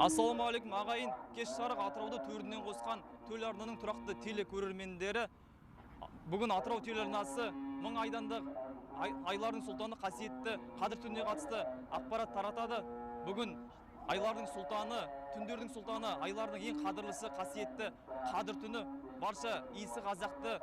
Ассалаумағалейкум ағайын, кеш жарық Атырауды төрінен қосқан төл арнаның тұрақты телекөрермендері. Бүгін Атырау телеарнасы мың айдандық айлардың сұлтаны қасиетті Қадір түніне қатысты ақпарат таратады. Бүгін айлардың сұлтаны, түндердің сұлтаны, айлардың ең қадірлісі қасиетті Қадір түні. Барша иісі қазақты,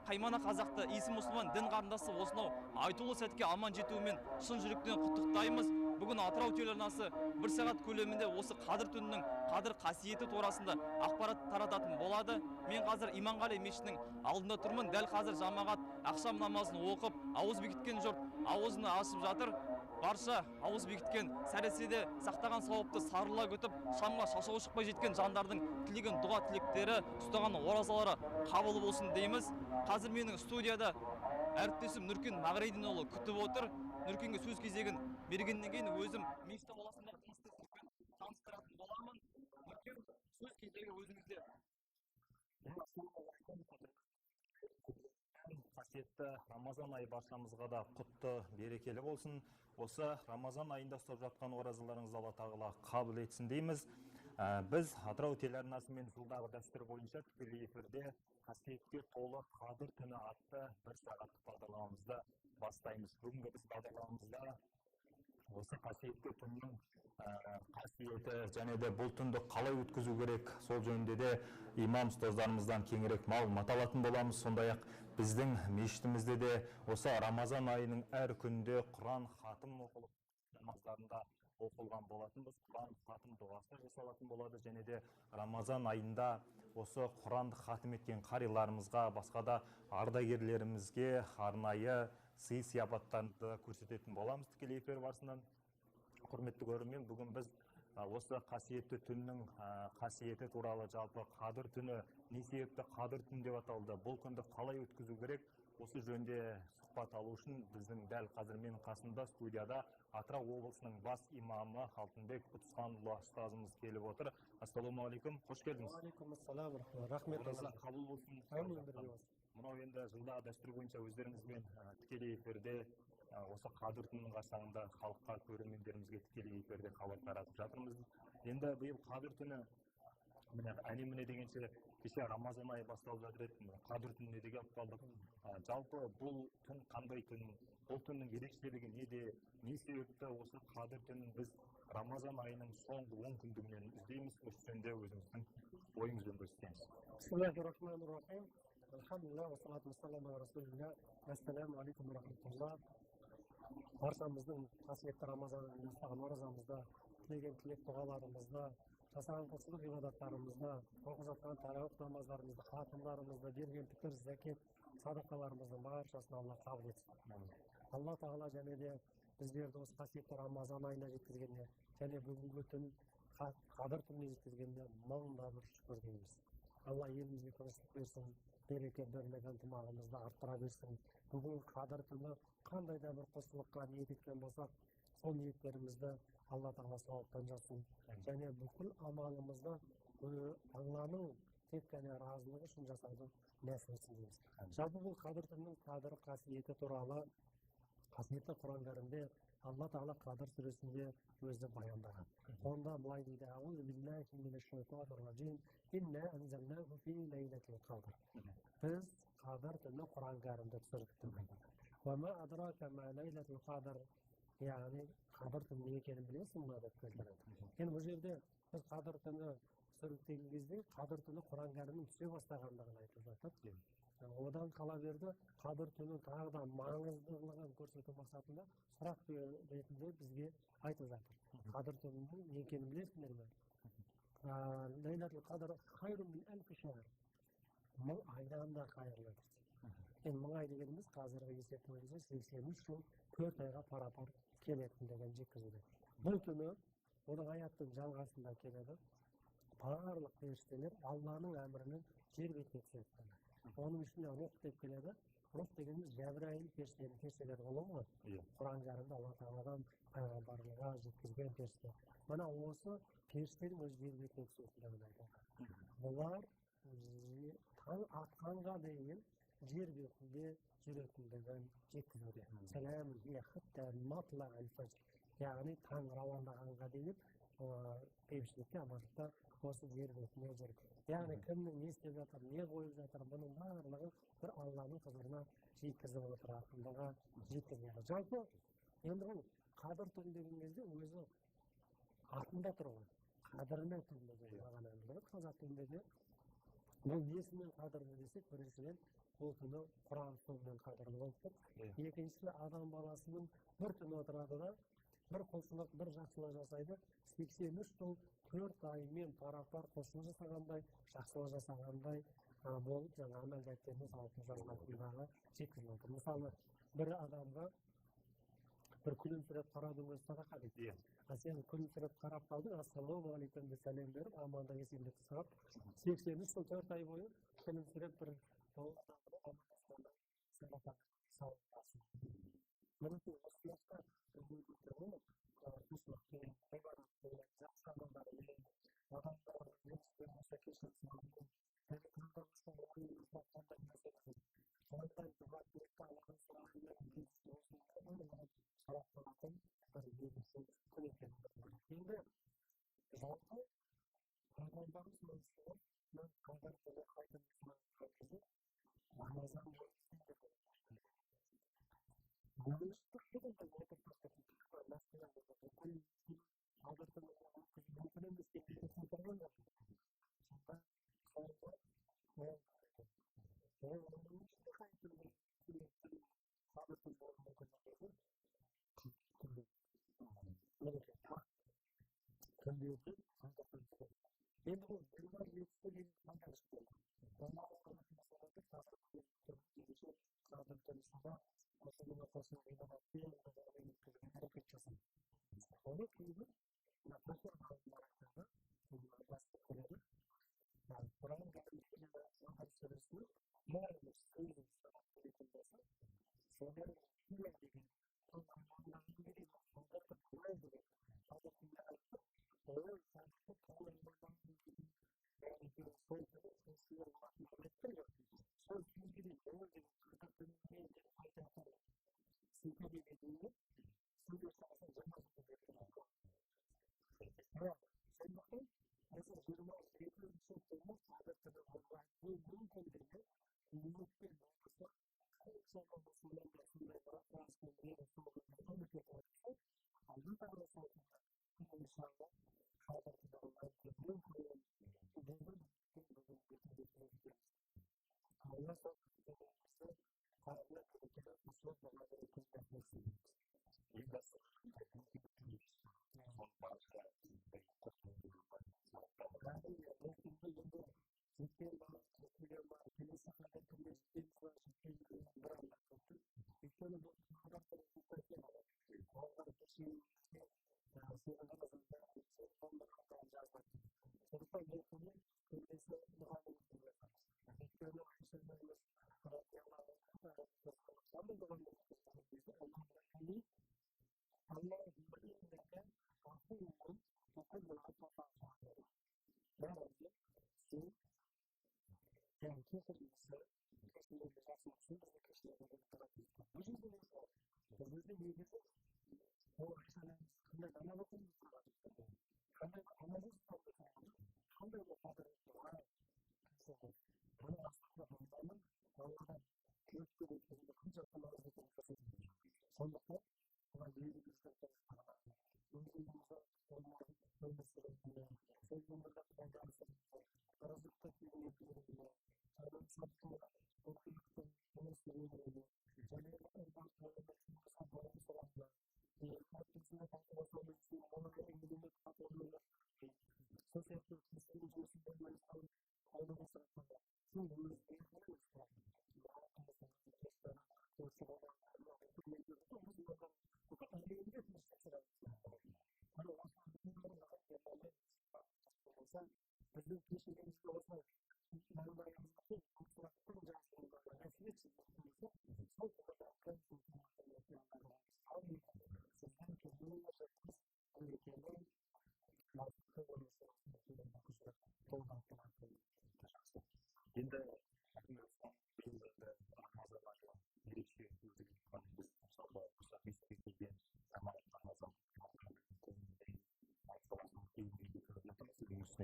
қаймана қазақты, иісі мұсылман дін қарындасы осынау айтулы сәтке аман жетуімен шын жүректен құттықтаймыз. Бүгін Атырау телеарнасы бір сағат көлемінде осы Қадір түнінің қадір қасиеті турасында ақпарат тарататын болады. Мен қазір Иманғали мешітінің алдында тұрмын. Дәл қазір жамағат ақшам намазын оқып, ауыз бекіткен жұрт аузын ашып жатыр. Барша ауыз бекіткен, сәреседе сақтаған сауапты сарыла күтіп, шамға шашауы шықпай жеткен жандардың тілеген дұға тілектері, ұстаған оразалары қабыл болсын дейміз. Қазір менің студияда әріптесім Нұркен Мағридинұлы күтіп отыр. Нұркенге сөз кезегін бергеннен кейін өзім мешіт ауласындағы тыныс-тіршілікпен таныстыратын боламын. Нұркен, сөз кезегі өзіңізде. Қасиетті Рамазан айы баршамызға да құтты, берекелі болсын. Осы Рамазан айында ұстап жатқан оразаларыңызды Алла тағала қабыл етсін дейміз. Біз Атырау телеарнасымен жылдағы дәстүр бойынша тікелей эфирде қасиетке толы Қадір түні атты бір сағаттық бағдарламамызды бастаймыз. Бүгінгі біз бағдарламамызда осы қасиетті түннің қасиеті және де бұл түнді қалай өткізу керек, сол жөнінде де имам ұстаздарымыздан кеңірек мағлұмат алатын боламыз. Сондай-ақ біздің мешітімізде де осы Рамазан айының әр күнінде Құран хатым оқылып, намаздарында оқылған болатынбыз. Құран хатым дұғасы жасалатын болады және де Рамазан айында осы Құранды хатым еткен қариларымызға, басқа да ардагерлерімізге арнайы сый-сияпаттарды көрсететін боламыз тікелей эфир барысынан. Құрметті көрермен, бүгін біз осы қасиетті түннің қасиеті туралы, жалпы Қадір түні не себепті Қадір түн деп аталды, бұл күнді қалай өткізу керек, осы жөнінде сұхбат алу үшін біздің дәл қазір менің қасымда студияда Атырау облысының бас имамы Алтынбек Ұтысханұлы ұстазымыз келіп отыр. Ассалаумағалейкум, қош келдіңіз. Уағалейкумассалам, рахмет. Ораза қабыл болсын. Әмин, бірге болсын. Мынау енді жылдағы дәстүр бойынша өздеріңізбен тікелей эфирде осы Қадір түнінің қарсаңында халыққа, көрермендерімізге тікелей эфирде хабар таратып жатырмыз. Енді биыл Қадір түні міне әне-міне дегенше кеше Рамазан айы басталып жатыр еді, Қадір түніне де келіп қалдық. Жалпы бұл түн қандай түн, бұл түннің ерекшелігі неде, не себепті осы Қадір түнін біз Рамазан айының соңғы 10 күндігінен іздейміз, осы жөнінде өзіңіздің ойыңызбен бөліссеңіз. Бисмиллахир-рахманир-рахим. Алхамдулилlah, уассалату уассаламу аля расулилlah. Ассаламу алейкум уа рахматуллах. Баршамыздың қасиетті Рамазан айында ұстаған оразамызда, тілеген тілек дұғаларымызда, жасаған құлшылық ғибадаттарымызда, оқып жатқан тарауих намаздарымызда, хатымдарымызда, берген пітір, зәкет, садақаларымыздың баршасын Алла қабыл етсін. Алла тағала және де біздерді осы қасиетті Рамазан айына жеткізгеніне және бүгінгі түн Қадір түніне жеткізгеніне мың да бір шүкір дейміз. Алла елімізге тыныштық берсін, береке бірлік ынтымағымызды арттыра берсін. Бүгін Қадір түні қандай да бір құлшылыққа ниет еткен болсақ, сол ниеттерімізді Алла тағала сауаптан жазсын. Және бүкіл амалымызды Алланың тек қана разылығы үшін жасауды нәсіп етсін дейміз. Жалпы бұл Қадір түнінің қадір қасиеті туралы қасиетті Құран кәрімде Алла тағала Қадір сүресінде өзі баяндаған. Онда былай дейді: Аузу биллахи минаш шайтанир ражим, инна анзалнаху фи лейлатил қадр. Біз Қадір түні Құран кәрімде түсірдік деп айтады. Уа ма адрака ма лейлатул қадр, яғни Қадір түні не екенін білесің ба деп келтіреді. Енді бұл жерде біз Қадір түні түсірдік деген кезде Қадір түні Құран кәрімнің түсе бастағандығын айтып жатыр. Одан қала берді, Қадір түні тағы да маңыздылығын көрсету мақсатында сұрақ ретінде бізге айтып жатыр. Қадір түнінің не екенін білесіңдер ме? Лейлатул қадр хайрун мин әлфи шәһр. Мың айдан да қайырлы дейді. Енді мың ай дегеніміз қазіргі есеп бойынша 83 жыл 4 айға пара-пар келетіндігін жеткізуде. Бұл түні оның аяттың жалғасында келеді. Барлық періштелер Алланың әмірімен жер бетіне түседі. Оның ішінде рух деп келеді. Рух дегеніміз Жәбірайыл періштенің періштелері болады ғой. Құран кәрімде Алла тағаладан пайғамбарға жеткізген періште. Мына осы періштенің өзі жер бетіне түсетіндігін айтады. Бұлар таң атқанға дейін жер бетінде жүретіндігін жеткізуде. Сәлам хия хатта матла'ал фажр. Яғни таң рауандағанға дейін Бейбітшілікте, аманшылықта осы жер бетінде жүр. Яғни кімнің не істеп жатыр, не қойып жатыр, бұның барлығын бір Алланың құзырына жеткізіп отыратындығы жеткізеді. Жалпы енді бұл қадір түні деген кезде өзі атында тұр ғой. Қадірлі түн деген мағынаны білдіреді. Қазақ тілінде де бұл несімен қадірлі десек, біріншіден бұл түні Құран суымен қадірлі болып тұр. Екіншісі, адам баласының бір түні отырады да, бір құлшылық, бір жақсылық жасайды, 83 жыл 4 аймен пара-пар құлшылық жасағандай, жақсылық жасағандай болып жаңа амал дәптеріне сауапты жазылатындығы жеткізіліп отыр. Мысалы, бір адамға бір күлімсіреп қараудың өзі садақа дейді. А сен күлімсіреп қарап қалдың, ассалаумағалейкум деп сәлем беріп, амандық есендік сұрап, 83 жыл 4 ай бойы күлімсіреп бір ол адамға амандасқандай садақа сауап аласың. Мінекей, осы сияқты бүгінгі күні құлшылықпен, жақсы амалдармен, адамдарға жұмыспен болса кешірім сұраумен, және тыңдаушының ойын қандай нәрсе қандай дұға тілекті Алладан сұрағанмен осының барлығын сарапталатын бір ерекше күн екен. Енді жалпы пайғамбарымыз саллаллаху қадір түні қайда кезде Рамазан мүмкін емес деп тұрған жоқ. Сонда енді бұл 27-сі деген қандай шықты? Әрекет жасайды. Оны кейбір профессор ғалымдар айтады, басты көреді. Құран кәрімде жаңа сүресінің барлық сөзін сабақ беретін болса, содан деген сол сөзге дейін деген қазақ тілінде деп айтатын Бірақ сондықтан осы 27-ші түні қадір түні болмайтыны мүмкін деген ниетпен болмаса, қаншама мұсылмандар сондай бір ықыласпен үміт етіп отырса, Алла тағала сол түні иншалла қадір түні болмайтыны мүмкін деген бүгінгі. Алла сол түнімізді қадірлі берекелі құлшылық дұғамен өткізбек. Ең бастысы Әрине, бұл күнді енді жеткен ба, жетпеген ба, келесі қандай күнде жетеміз ба, жетпейміз бе, бір Алла біледі. Өйткені бұл қадір түні олар кешегімізге сенің жазылады. Сондықтан бұл күні көбінесе дұғамен өткізіп жатамыз. Өйткені Айша анамыз радиаллаху анха дұғамен өткізген кезде Аллахумма иннака афуввун тухиббул афва фа'фу анни. Я Рабби, сен яғни кешірімдісің, кешіруді жақсы көрсең, бізді кешіруге талап. Бұл жерде не жоқ? Бұл жерде неге жоқ? Ол Айша анамыз қандай дана болғанын сұрады. Қандай амалсыз қандай бір қадірлі дұға. Бұның астында Рамазанның Алладан тілекпен өткізуді қаншалықты маңызды екенін көрсетеді. Сондықтан олар еліміздің өзімізді өмір сүруіне, сол өмірді Құдайға ырыздықты кеңейтуіне, рухилықтың өмір сүруіне, және сол сияқты кісінің жұмысын біздің кешегімізде осылай маңдайымызға сұрақтың сол Енді биыл енді Рамазан айы ерекше өткізген, біз мысалы мешітке келген Рамазан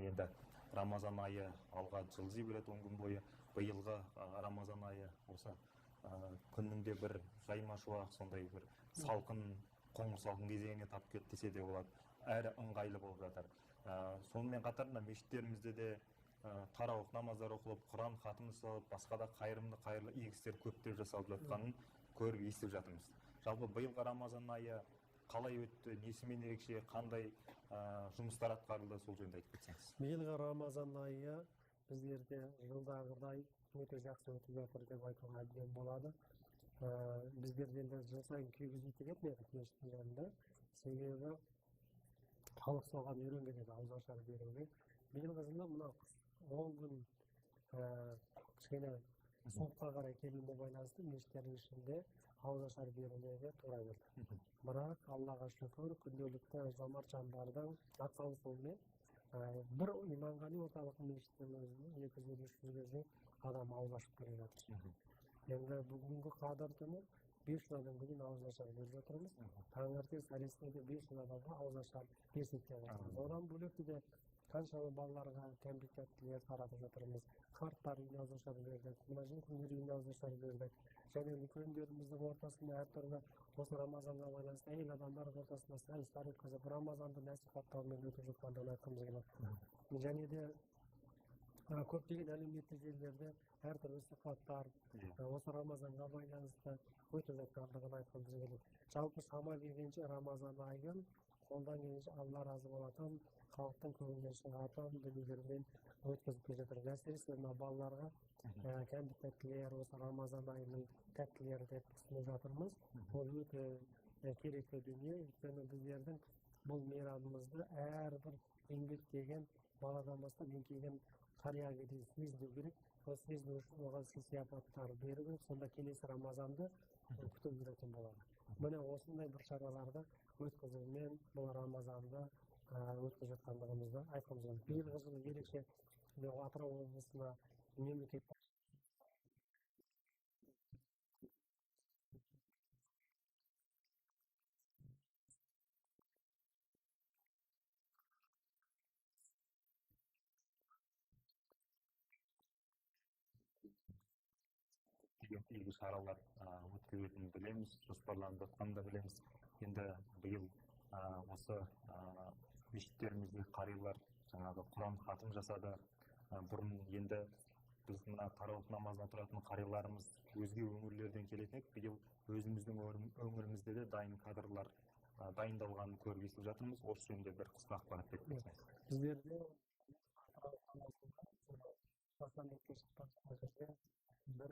Енді Рамазан айы алға жылжи береді 10 күн бойы. Биылғы Рамазан айы осы күннің де бір жайма шуақ, сондай бір салқын, қоңыр салқын кезеңіне тап келді десе де болады. Әрі ыңғайлы болып жатыр. Сонымен қатар мына мешіттерімізде де тарауых намаздар оқылып, Құран хатым жасалып, басқа да қайырымды қайырлы игі істер көптеп жасалып жатқанын көріп естіп жатырмыз. Жалпы биылғы Рамазан айы қалай өтті, несімен ерекше, қандай жұмыстар атқарылды, сол жөнінде айтып кетсеңіз. Биылғы Рамазан айы біздерде жылдағыдай өте жақсы өтіп жатыр деп айтуға әбден болады. Біздерде енді жыл сайын күйгізбей келетін едік мешіттің жанында. Себебі халық соған үйренген еді, ауызашар беруге. Биылғы жылы мына 10 күн кішкене суыққа қарай келуіне байланысты мешіттердің ішінде ауызашар беруге тура келді. Бірақ Аллаға шүкір, күнделікті жомарт жандардың атсалысуымен бір Иманғали орталық мешітінің өзінде 250-300-ге жуық адам ауыз ашып келе жатыр. Енді бүгінгі қадір түні 500 адамға дейін ауызашар беріп жатырмыз. Таңертең сәресінде де 500 адамға ауызашар берсек деп жатырмыз. Одан бөлек те қаншама балаларға кәмпит тәттілер таратып жатырмыз. Қарттар үйіне ауызашар бердік, мына жетімдер үйіне ауызашар бердік. Және үлкендеріміздің ортасында әртүрлі осы Рамазанға байланысты әйел адамдар ортасында сайыстар өткізіп, Рамазанды насихаттаумен өтіп жатқандығын айтқымыз келеді. Және де көптеген әлеуметтік желілерде әртүрлі сұхбаттар осы Рамазанға байланысты өтіп жатқандығын айтқымыз келеді. Жалпы шама келгенше Рамазан айын қолдан келгенше Алла разы болатын, халықтың көңілінен шығатын дүниелермен өткізіп келе жатыр. Әсіресе мына балаларға кәмпит тәттілер, осы Рамазан айының тәттілері деп ұсынып жатырмыз. Ол өте керекті дүние, өйткені біздердің бұл мейрамымызды әрбір еңбектеген баладан бастап еңкейген қарияға дейін сезіну керек. Ол сезіну үшін оған сый-сияпаттар беру керек, сонда келесі Рамазанды күтіп жүретін болады. Міне осындай бір шараларды өткізумен бұл Рамазанды өткізіп жатқандығымызды айтқымыз келеді. Биылғы жылы ерекше Атырау облысына мемлекет игі шаралар өткізетінін білеміз, жоспарланып жатқанын да білеміз. Енді биыл осы мешіттерімізде қарилар жаңағы Құран хатым жасады. Бұрын енді біз мына тарауых намазына тұратын қариларымыз өзге өңірлерден келетін еді. Биыл өзіміздің өңірімізде де дайын кадрлар дайындалғанын көріп естіп жатырмыз. Осы жөнінде бір қысқа ақпарат беріп кетсеңіз. Біздерде Атырау қаласында тоқсан шыққан жерде бір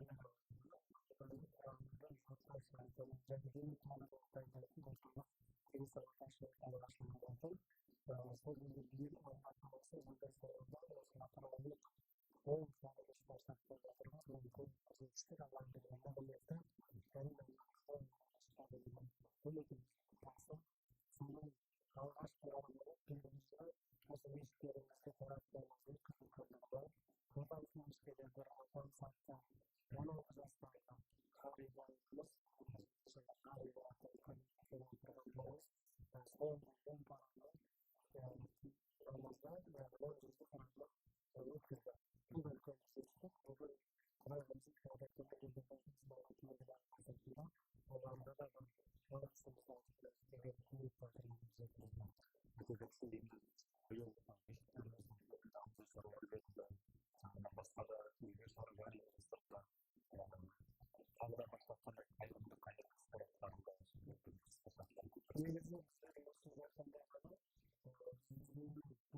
сол жерде биыл Алла қаласа жылдың соңында осы Атыраулық 10 бастап жатырмыз. Ол үлкен жетістік, Алланың берген нығметі, әрине өте соның алғашқылары болып биылғы жылы осы мешіттерімізде Құран намазын өткізу мүмкіндігі бар. Орталық мешітте де бір апамыз атты 16 жастағы қари баламыз, қари соңғы 10 параны намазда, яғни 10 жүзді Құранды өткізді. Бұл да үлкен жетістік. Бүгін Құдай қаласа оларды да бір деген ниет бар. Өте жақсы. Енді биыл мешіттеріміздің басқа да игі шаралар ұйымдастырылды. Тағы да басқа қандай қайырымды қайырлы істер атқарылды? Негізі біздер осы жақында ғана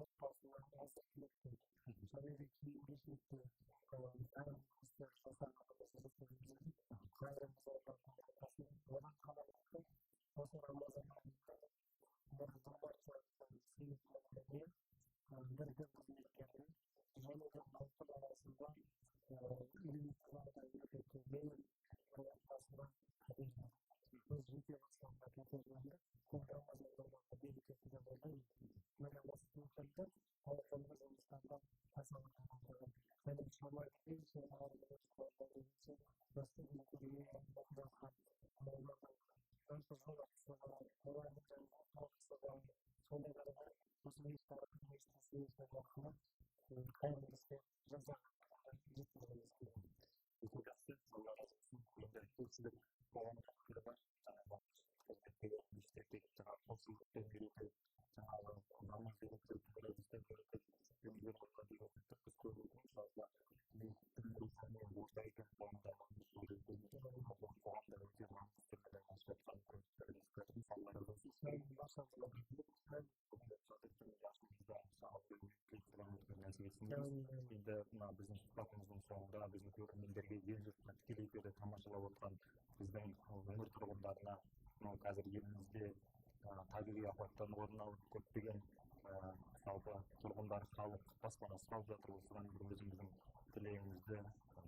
отбасына азық-түлікті және де киім-кешекті істер жасағанымызды қайырымды арқасында одан қалады. Осы Рамазан айында бір жомарт себептеріне бір дін қызметкеріне және де халықтың арасында әлеуметтік жағдайы өте төмен бір отбасына пәтер бердік. Өз жеке басымда пәтер бердік. Бұл Рамазанның берекеті деп ойлаймын. Міне осы секілді ауқымды жұмыстарды жасалғандығын және шама келгенше сондайларға осы мешіт арқылы Қайырымды іске жасаған жеткізгіміз келеді. Өте жақсы, Алла разы болсын. Енді көпшілік қоғамдық пікірі бар. Жаңағы қызметтегі мешіттердегі жаңағы құлшылықпен үйретеді, жаңағы намаз үйретеді, ораза үйретеді, өнер үйретеді. Біз көріп отырмыз, жалпы мешіттің рухани орта екен, қоғамда қоғамда өте маңызды түрде айналысып жатқан көріністер. Алла разы болсын. Баршамызға Бүгінгі қадір түні жасымызда нәсіп етсін дейміз. Енді мына біздің сұхбатымыздың соңында біздің көрермендерге, ел жұртына тікелей эфирде тамашалап отырған біздің өңір тұрғындарына, мынау қазір елімізде табиғи апаттан орын алып, көптеген жалпы тұрғындар, халық баспанасыз қалып жатыр. Осыған бір өзіміздің тілегімізді,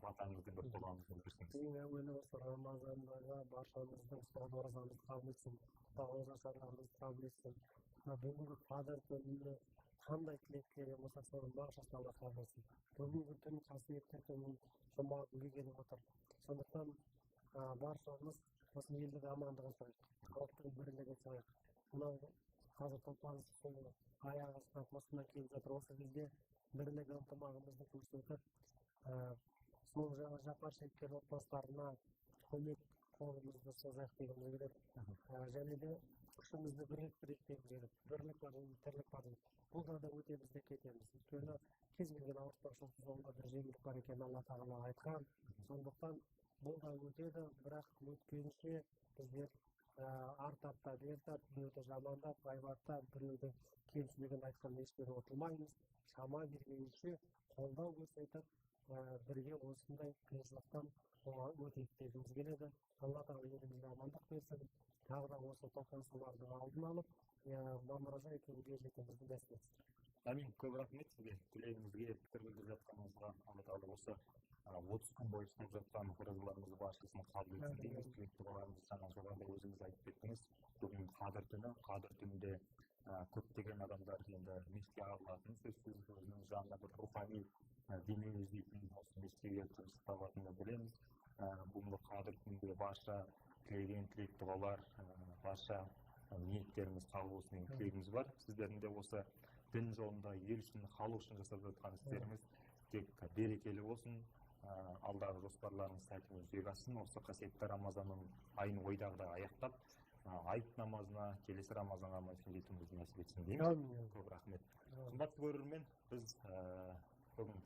батаңызды, бір дұғаңызды білдірсеңіз. Ең әуелі осы Рамазандағы баршамыздың ұстаған оразамызды қабыл етсін, оразаларымызды қабыл етсін. Мына бүгінгі қадір түніне қандай тілек тілеген болсақ, соның баршасын Алла қабыл етсін. Бүгінгі түн қасиетті түн, жұма күнге келіп отыр. Сондықтан баршамыз осы елдің амандығын сұрайық, халықтың бірлігін сұрайық. Мынау қазір топан су аяқ астынан қосынан келіп жатыр. Осы кезде бірлік ынтымағымызды көрсетіп, сол жаңа жапа шеккен отбасыларына көмек қолымызды созайық дегіміз келеді. Және де күшімізді біріктірейік дегіміз келеді. Бірлік бар жерде тірлік бар дейді. Бұлда да өтеміз де кетеміз. Өйткені кез келген ауыртпашылықтың соңында бір жеңілдік бар екенін Алла тағала айтқан. Сондықтан бұл да өтеді, бірақ өткенше біздер ар тапта бер тап, біреуді жамандап, ғайбаттап, біреуді кемшілігін айтқан ешбір ұтылмаймыз. Шама келгенше қолдау көрсетіп, бірге осындай қиыншылықтан өтейік дегіміз келеді. Алла тағала елімізге амандық берсін. Тағы да осы тоқан сулардың алдын алып, мамыражай күнге жетуімізді нәсіп етсін. Әмин. Көп рахмет сізге, тілегіңізге, пікір білдіріп жатқаныңызға. Алла тағала осы 30 күн бойы ұстап жатқан оразаларымызды баршасын қабыл етсін дейміз. Тілек дұғаларымызды жаңа жоғарыда өзіңіз айтып кеттіңіз. Бүгін қадір түні, қадір түнінде көптеген адамдар енді мешітке ағылатын сөзсіз, өзінің жанына бір рухани демеу іздейтін, осы мешітке келіп тыныштық табатынын білеміз. Бүгінгі қадір түнінде барша тілеген тілек дұғалар, барша ниеттеріміз қабыл болсын деген тілегіміз бар. Сіздердің де осы дін жолында ел үшін, халық үшін жасап жатқан істеріңіз тек берекелі болсын. Алдағы жоспарларыңыз сәтімен жүзеге ассын. Осы қасиетті Рамазанның айын ойдағыдай аяқтап, айт намазына, келесі Рамазанға аман есен жетуімізді нәсіп етсін дейміз. Көп рахмет. Қымбатты көрермен, біз бүгін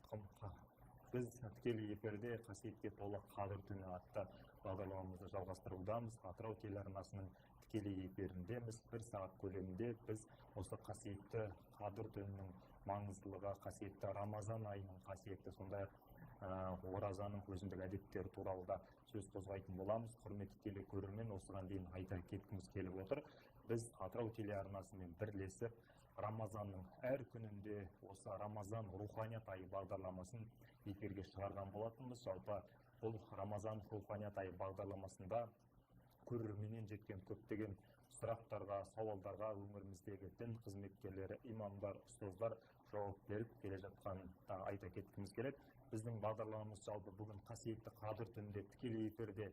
біз тікелей эфирде қасиетке толы қадір түні атты бағдарламамызды жалғастырудамыз. Атырау телеарнасының тікелей эфиріндеміз. Бір сағат көлемінде біз осы қасиетті қадір түнінің маңыздылығы, қасиетті Рамазан айының қасиетті, сондай-ақ оразаның өзіндік әдеттері туралы да сөз қозғайтын боламыз. Құрметті телекөрермен, осыған дейін айта кеткіміз келіп отыр. Біз Атырау телеарнасымен бірлесіп Рамазанның әр күнінде осы Рамазан руханият айы бағдарламасын эфирге шығарған болатынбыз. Жалпы бұл Рамазан руханият айы бағдарламасында көрерменнен жеткен көптеген сұрақтарға, сауалдарға өңіріміздегі дін қызметкерлері, имамдар, ұстаздар жауап беріп келе жатқанын да айта кеткіміз келеді. Біздің бағдарламамыз жалпы бүгін қасиетті қадір түнінде тікелей эфирде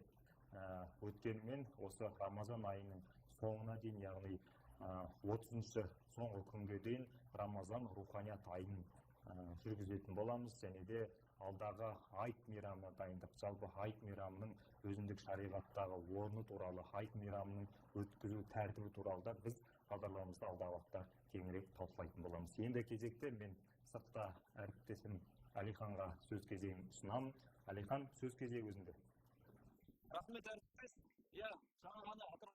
өткенімен осы Рамазан айының соңына дейін, яғни 30-шы соңғы күнге дейін Рамазан руханият айын жүргізетін боламыз. Және де алдағы айт мейрамына дайындық, жалпы айт мейрамының өзіндік шариғаттағы орны туралы, айт мейрамының өткізу тәртібі туралы да біз бағдарламамызда алдағы уақытта кеңірек талқылайтын боламыз. Енді кезекте мен сыртта әріптесім Әлиханға сөз кезегін ұсынамын. Әлихан, сөз кезегі өзіңде. Рахмет, әріптес. Иә, жаңа ғана Атырау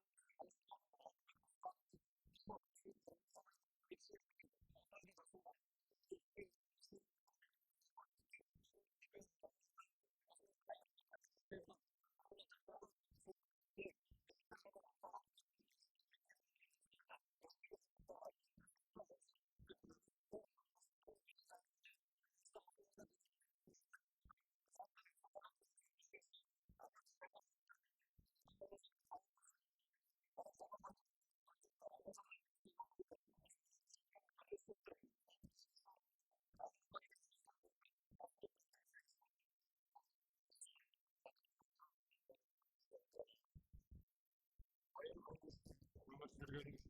Өмір сүргеніміз,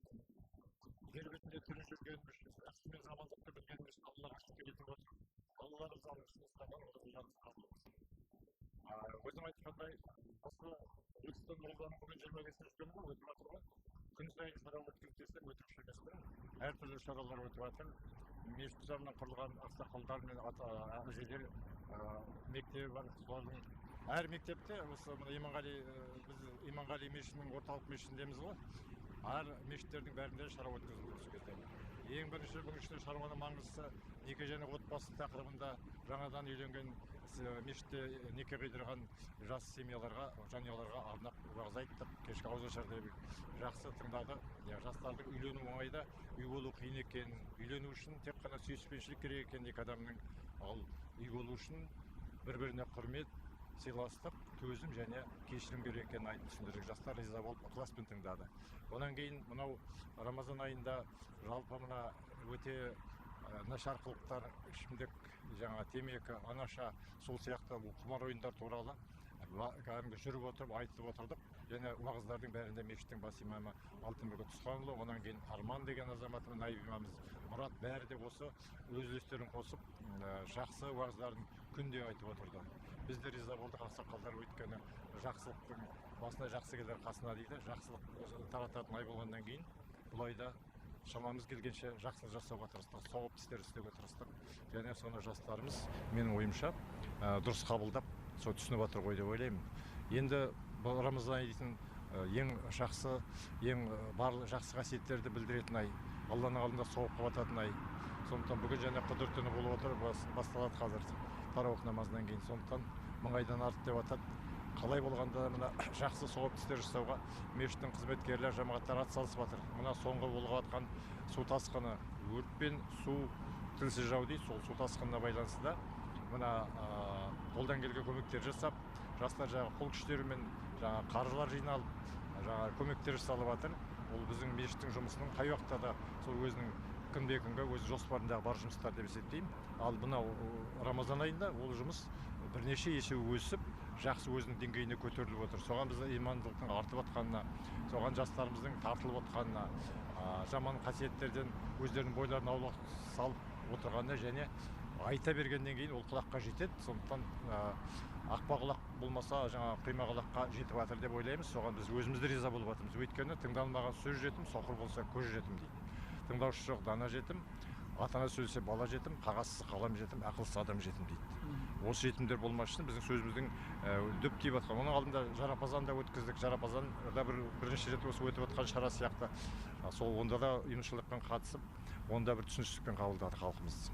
жер бетінде тірі жүргеніміз үшін, жақсы мен жамандықты білгеніміз үшін Аллаға шүкір етіп отырмын. Өзім айтқандай, осы 30 оразаның бүгін 25 күні ғой, өтіп жатыр ғой. Күн сайын шара өткізіп десек, өтірік емеспін. Әртүрлі шаралар өтіп жатыр. Мешіт жанынан құрылған ақсақалдар мен әжелер мектебі бар. Солардың әр мектепте осы мына Иманғали, біз Иманғали мешітінің орталық мешітіндеміз ғой. Әр мешіттердің бәрінде шара өткізілді осы кезде. Ең бірінші бүгінгі шаруаның маңыздысы неке және отбасы тақырыбында жаңадан үйленген, мешітте неке қидырған жас семьяларға, жанұяларға арнап уағыз айттық. Кешкі ауызашарда жақсы тыңдады. Жастардың үйлену оңай да, үй болу қиын екен. Үйлену үшін тек қана сүйіспеншілік керек екен екі адамның. Ал үй болу үшін бір-біріне құрмет, сыйластық, төзім және кешірім керек екенін айтып түсіндірдік. Жастар риза болып ықыласпен тыңдады. Одан кейін мынау Рамазан айында жалпы мына өте нашар қылықтар, ішімдік, жаңа темекі, анаша, сол сияқты құмар ойындар туралы кәдімгі жүріп отырып айтып отырдық. Және уағыздардың бәрінде мешіттің бас имамы Алтынбек Түсханұлы, одан кейін Арман деген азаматымыз, наиб имамымыз Мұрат, бәрі де осы өз үлестерін қосып жақсы уағыздарын күнде айтып отырды. Біз де риза болдық ақсақалдар, өйткені жақсылықтың басына жақсы келер қасына дейді. Жақсылық тарататын ай болғаннан кейін бұл айда шамамыз келгенше жақсылық жасауға тырыстық, сауапты істер істеуге тырыстық. Және соны жастарымыз, менің ойымша, дұрыс қабылдап, сол түсініп жатыр ғой деп ойлаймын. Енді бұл Рамазан айы дейтін ең жақсы, ең барлық жақсы қасиеттерді білдіретін ай, Алланың алдында сауапқа бататын ай. Сондықтан бүгін және Қыдыр түні болып отыр, басталады қазір тарауих намазынан кейін. Сондықтан 1000 айдан артық деп атады. Қалай болғанда мына жақсы сауапты істер жасауға мешіттің қызметкерлері, жамағаттар атсалысып жатыр. Мына соңғы болып жатқан су тасқыны, өрт пен су тілсіз жау дейді, сол су тасқынына байланысты да мына қолдан келген көмектер жасап, жастар жаңағы қол күштерімен жаңа қаржылар жиналып, жаңа көмектер жасалып жатыр. Ол біздің мешіттің жұмысының қай уақытта да сол өзінің күнбе күнгі өз жоспарындағы бар жұмыстар деп есептеймін. Ал мынау Рамазан айында ол жұмыс бірнеше есе өсіп, жақсы өзінің деңгейіне көтеріліп отыр. Соған біз имандылықтың артып жатқанына, соған жастарымыздың тартылып отқанына, жаман қасиеттерден өздерінің бойларын аулақ салып отырғанына және айта бергеннен кейін ол құлаққа жетеді. Сондықтан ақпа құлақ болмаса жаңа құйма құлаққа жетіп жатыр деп ойлаймыз. Соған біз өзіміз де риза болып жатырмыз. Өйткені тыңдалмаған сөз жетім, соқыр болса көз жетім дейді. Тыңдаушы жоқ дана жетім, ата-ана сөйлесе бала жетім, қағазсыз қалам жетім, ақылсыз адам жетім дейді. Осы жетімдер болмас үшін біздің сөзіміздің дөп тиіп жатқан. Оның алдында Жарапазан да өткіздік. Жарапазан да бірінші рет осы өтіп жатқан шара сияқты. Сол онда да ұйымшылдықпен қатысып, онда бір түсіністікпен қабылдады халқымыз.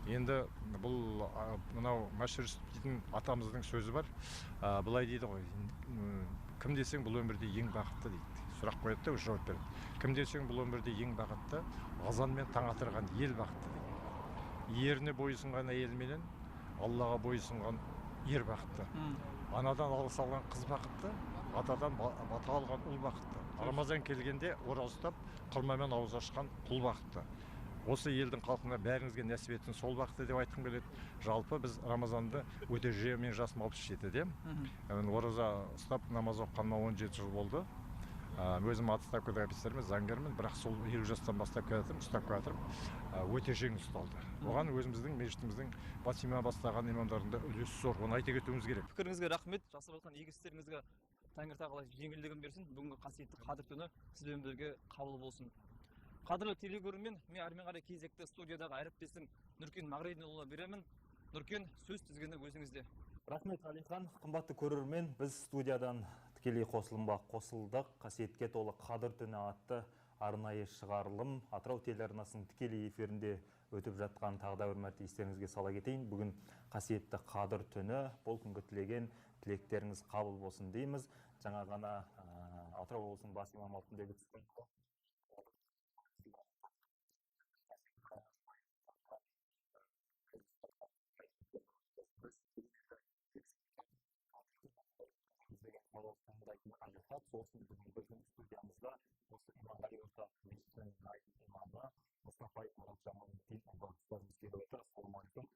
Енді бұл мынау Мәшһүр Жүсіп дейтін атамыздың сөзі бар. Былай дейді ғой, кім десең бұл өмірде ең бақытты дейді. Сұрақ қояды да өзі жауап береді. Кім десең бұл өмірде ең бақытты, азанмен таң атырған ел бақытты дейді. Еріне бойұсынған әйелменен Аллаға бойұсынған ер бақытты. Анадан алғыс алған қыз бақытты, атадан бата алған ұл бақытты. Рамазан келгенде ораза ұстап, құрмамен ауыз ашқан құл бақытты. Осы елдің халқына бәріңізге нәсіп етсін сол бақытты деп айтқым келеді. Жалпы біз Рамазанды өте жиі, мен жасым 67-де. Мен ораза ұстап намаз оқығаныма 17 жыл болды. Өзім отставкада офицермін, заңгермін, бірақ сол 50 жастан бастап келе жатырмын, ұстап келе жатырмын. Өте жеңіл ұсталды. Оған өзіміздің мешітіміздің бас имамы бастаған имамдардың да үлесі зор, оны айта кетуіміз керек. Пікіріңізге рахмет, жасап жатқан игі істеріңізге Тәңір тағала жеңілдігін берсін. Бүгінгі қасиетті Қадір түні сізбен бірге қабыл болсын. Қадірлі телекөрермен, мен әрмен қарай кезекті студиядағы әріптесім Нұркен Мағридинұлына беремін. Нұркен, сөз тізгіні өзіңізде. Рахмет, Әлихан. Қымбатты көрермен, біз студиядан тікелей қосылымға қосылдық. Қасиетке толы Қадір түні атты арнайы шығарылым Атырау телеарнасының тікелей эфирінде өтіп жатқан тағы да бір мәрте естеріңізге сала кетейін. Бүгін қасиетті Қадір түні, бұл күнгі тілеген тілектеріңіз қабыл болсын дейміз. Жаңа ғана Атырау облысының бас имамы Алтынбек Түсіпбекұлы сосын бүгін біздің студиямызда осы Иманғали орталық мешітінің имамы Мұстафа Мұратжамалдин ұстазымыз келіп отыр. Ассалаумағалейкум.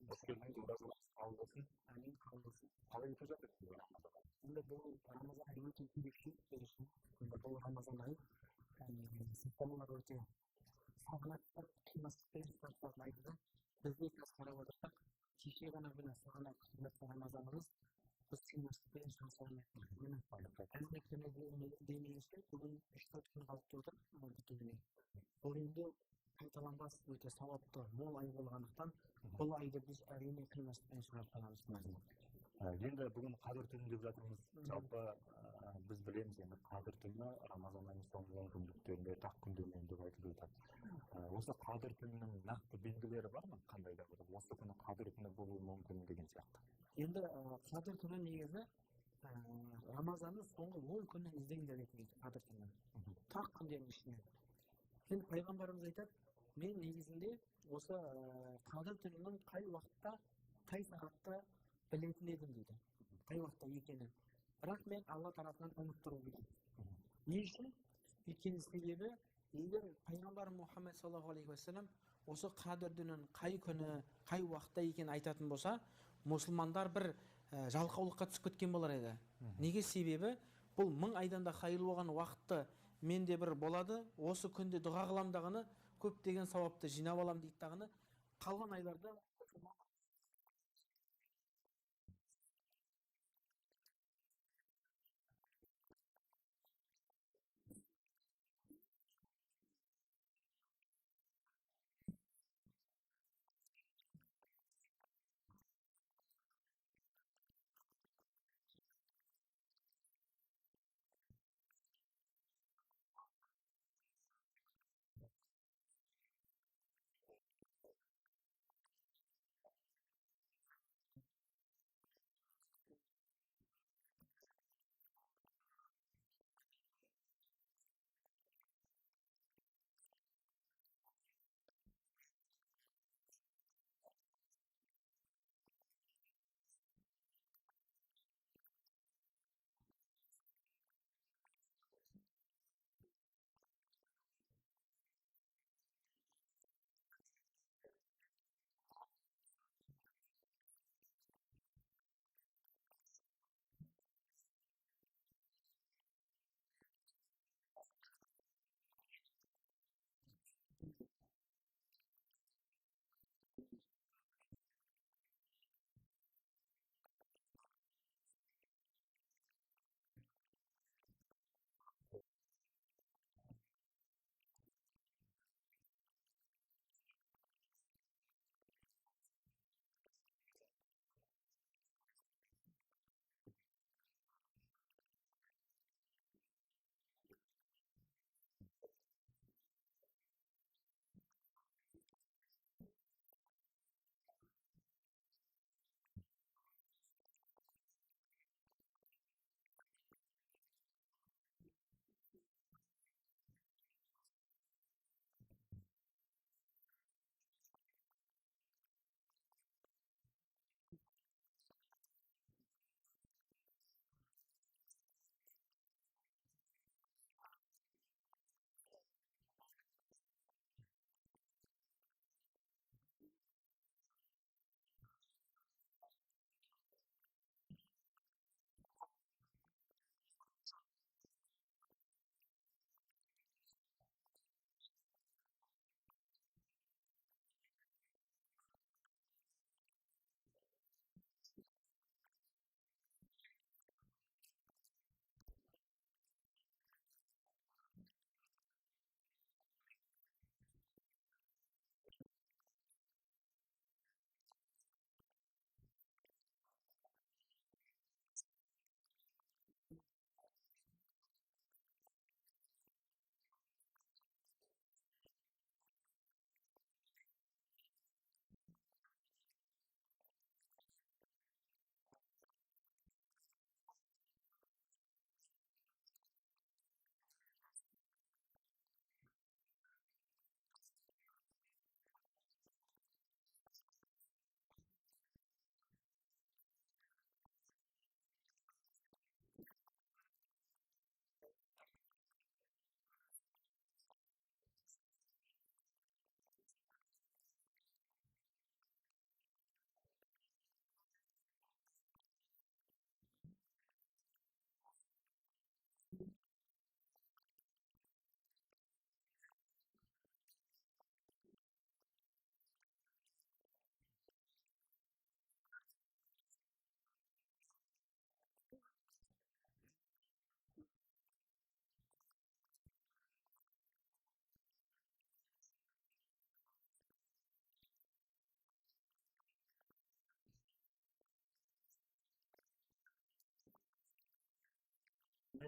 Қош келдіңіз, оразаларыңыз қабыл болсын. Әмин, қабыл болсын. Қалай өтіп жатыр сізге Рамазан айы? Енді бұл Рамазан айы өте ерекше біз үшін. Енді бұл Рамазан айы симптомалар өте сағынады, қимастықпен сарсылатын ай да. Біз де қазір қарап отырсақ, Кеше ғана міне сағана күтіп жатқан Рамазанымыз біз қимастықпен шыға салмай міне демейінше бүгін 3-4 күн қалып отыр бітуіне. Бұл енді қайталанбас өте сауапты мол ай болғандықтан бұл айды біз әрине қимастықпен шығарып қаламыз. Енді бүгін Қадір түні деп жатырмыз. Жалпы біз білеміз, енді Қадір түні Рамазан айының соңғы 10 күндіктерінде, тақ күндерінде деп айтылып жатады. Осы Қадір түнінің нақты белгілері бар ма? Қандай да бір осы күні Қадір түні болуы мүмкін деген сияқты. Енді Қадір түні негізі Рамазанның соңғы 10 күнін іздеңдер дейді Қадір түні. Тақ күндердің ішінен. Енді пайғамбарымыз айтады, мен негізінде осы Қадір түнінің қай уақытта, қай сағатта білетін едім дейді. Қай уақытта екенін. Бірақ мен Алла тарапынан ұмыттыру дейді. Не үшін? Өйткені себебі егер пайғамбар Мұхаммед саллаллаху алейхи уассалам осы Қадір түнін қай күні, қай уақытта екенін айтатын болса, мұсылмандар бір жалқаулыққа түсіп кеткен болар еді. Неге? Себебі бұл 1000 айдан да хайырлы болған уақытты менде бір болады, осы күнде дұға қылам дағыны, көптеген сауапты жинап алам дейді дағыны, қалған айларда